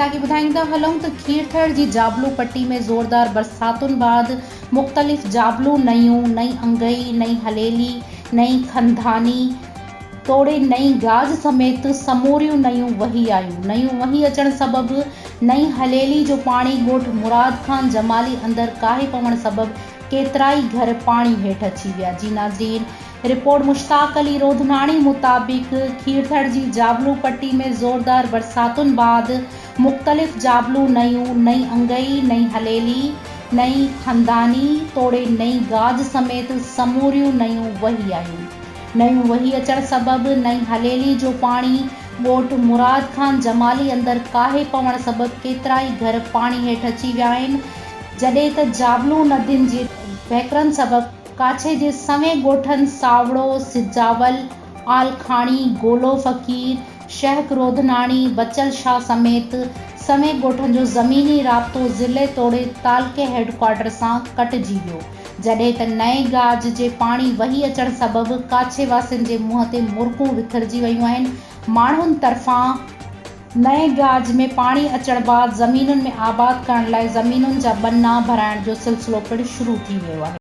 توهان کي ٻڌائيندا هلون ته کيرٿر جي جابلو پٽي ۾ زوردار برساتن بعد مختلف جابلو نيون، نئين انگئي، نئين هليلي، نئين خنداني توڙي نئين گاج سميت سموريون نيون وهي آيون. نيون وهي اچڻ سبب نئين هليلي جو پاڻي ڳوٺ مراد خان جمالي اندر ڪاهي پوڻ سبب ڪيترائي گهر پاڻي هيٺ اچي ويا. جي ناظرين رپورٽ مشتاق علي روڌناڻي مطابق کيرٿر جي جابلو پٽي ۾ زوردار برساتن بعد مختلف جابلو نيون، نئين انگئي، نئين هليلي، نئين خنداني توڙي نئين گاج سميت سموريون نيون وهي آيون. نيون وهي اچڻ سبب نئين هليلي جو پاڻي ڳوٺ مراد خان جمالي اندر ڪاهي پوڻ سبب ڪيترائي گهر پاڻي هيٺ اچي ويا آهن جڏهن ته جابلو ندين جي وهڪرن سبب ڪاڇي جي سوين ڳوٺن ساوڙو، سجاول، آلکاڻي، گولو فقير، شهڪ روڌناڻي، بچل شاهه سميت سوين ڳوٺن جو زميني رابطو ضلعي توڙي تعلقي هيڊڪوارٽر سان ڪٽجي ويو، جڏهن ته نئين گاج جي پاڻي وهي اچڻ سبب ڪاڇي واسين جي منهن تي مرڪون وکرجي ويون آهن، ماڻهن طرفان. نئين گاج ۾ پاڻي اچڻ بعد زمينن ۾ آباد ڪرڻ لاء زمينن جا ٻنا ڀرائڻ جو سلسلو پڻ شروع ٿي ويو آهي.